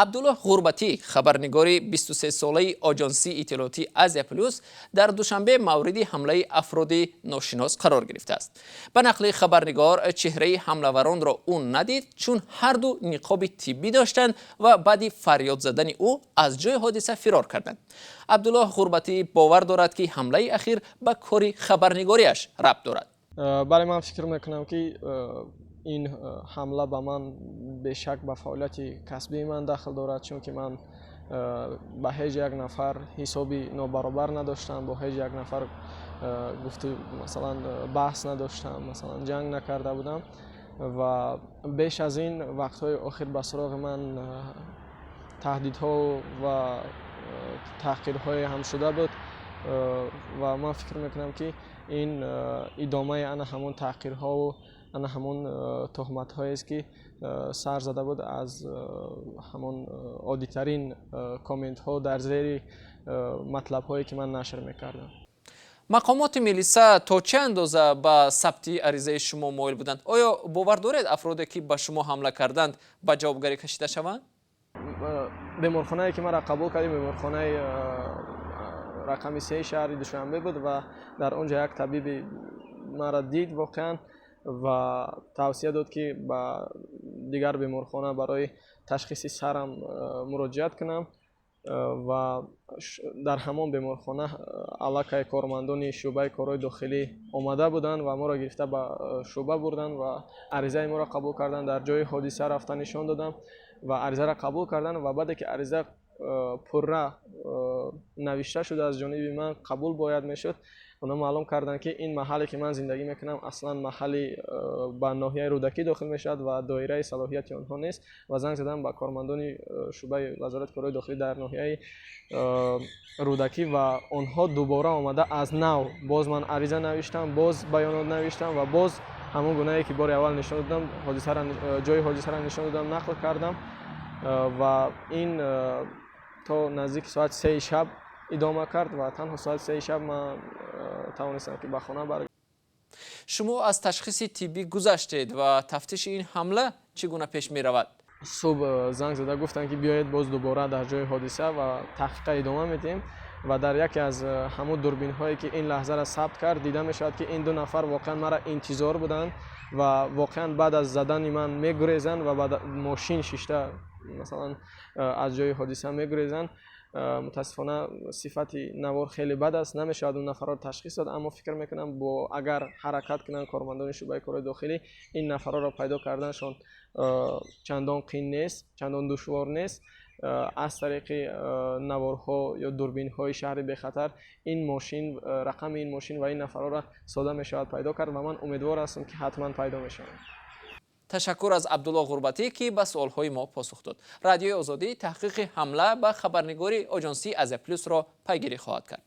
Абдуллоҳ Ғурбатӣ, хабарнигори 23-солаи Оҷонсии иттилоотии «Азия Плюс», дар Душанбе мавриди ҳамлаи афроди ношинос қарор гирифтааст. Ба нақли хабарнигор, чеҳраи ҳамлаваронро ӯ надид, чун ҳарду ниқоби тиббӣ доштанд ва баъди фарёд задани ӯ аз ҷои ҳодиса фирор карданд. Абдуллоҳ Ғурбатӣ бовар дорад, ки ҳамлаи ахир ба кори хабарнигориаш рабт дорад. Бале, ман фикр мекунам, ки ин ҳамла ба ман бешак ба фаъолияти касбии ман дахл дорад, чунки ман ба ҳеҷ як нафар ҳисоби нобаробар надоштам, бо ҳеҷ як нафар гуфту, масалан, баҳс надоштам, масалан, ҷанг накарда будам. Ва беш аз ин, вақтҳои охир ба суроғи ман таҳдидҳо ва таҳқирҳое ҳам шуда буд ва ман фикр мекунам, ки ин идомаи ана ҳамон таҳқирҳову ана ҳамон туҳматҳоест, ки сар зада буд аз ҳамон оддитарин комментҳо дар зери матлабҳое, ки ман нашр мекардам. Мақомоти милиса то чӣ андоза ба сабти аризаи шумо моил буданд? Оё бовар доред, афроде, ки ба шумо ҳамла карданд, ба ҷавобгарӣ кашида шаванд? Беморхонае, ки маро қабул кардем, беморхонаи рақами сеи шаҳри Душанбе буд ва дар он ҷо як табиби маро дид воқеан ва тавсия дод, ки ба дигар беморхона барои ташхиси сарам муроҷиат кунам. Ва дар ҳамон беморхона аллакай кормандони шӯъбаи корҳои дохилӣ омада буданд ва моро гирифта ба шӯъба бурданд ва аризаи моро қабул карданд. Дар ҷои ҳодиса рафта нишон додам ва аризаро қабул карданд. Ва баъде ки ариза пурра навишта шуда, аз ҷониби ман қабул бояд мешуд, онҳо маълум карданд, ки ин маҳалле, ки ман зиндагӣ мекунам, аслан маҳалли ба ноҳияи Рӯдакӣ дохил мешавад ва доираи салоҳияти онҳо нест. Ва занг задам ба кормандони шӯъбаи Вазорати корҳои дохилӣ дар ноҳияи Рӯдакӣ ва онҳо дубора омада, аз нав боз ман ариза навиштам, боз баёнот навиштам ва боз ҳамон гунае, ки бори аввал нишон додам, ҳодисаро, ҷои ҳодисаро нишон додам, нақл кардам. Ва ин то наздики соати 3-и шаб идома кард ва танҳо соати 3-и шаб ман тавонистам, ки ба хона баргардам. Шумо аз ташхиси тиббӣ гузаштед ва тафтиши ин ҳамла чӣ гуна пеш меравад? Субҳ занг зада гуфтанд, ки биёед боз дубора дар ҷои ҳодиса ва таҳқиқа идома медиҳем. Ва дар яке аз ҳамун дурбинҳое, ки ин лаҳзаро сабт кард, дида мешавад, ки ин ду нафар воқеан маро интизор буданд ва воқеан баъд аз задани ман мегурезанд ва ба мошин шишта, масалан, аз ҷои ҳодиса мегурезанд. Мутаассифона, сифати навор хеле бад аст, намешавад он нафарро ташхис дод, аммо фикр мекунам, бо агар ҳаракат кунанд кормандони шӯъбаи корҳои дохилӣ, ин нафарҳоро пайдо карданашон чандон қин нест, чандон душвор нест. Аз тариқи наворҳо ё дурбинҳои шаҳри бехатар ин мошин, рақами ин мошин ва ин нафарҳоро сода мешавад пайдо кард ва ман умедвор ҳастам, ки ҳатман пайдо мешаванд. Ташаккур аз Абдулло Ғурбатӣ, ки ба суолҳои мо посух дод. Радиои Озодӣ таҳқиқи ҳамла ба хабарнигори оҷонсии «Азия Плюсро» пайгирӣ хоҳад кард.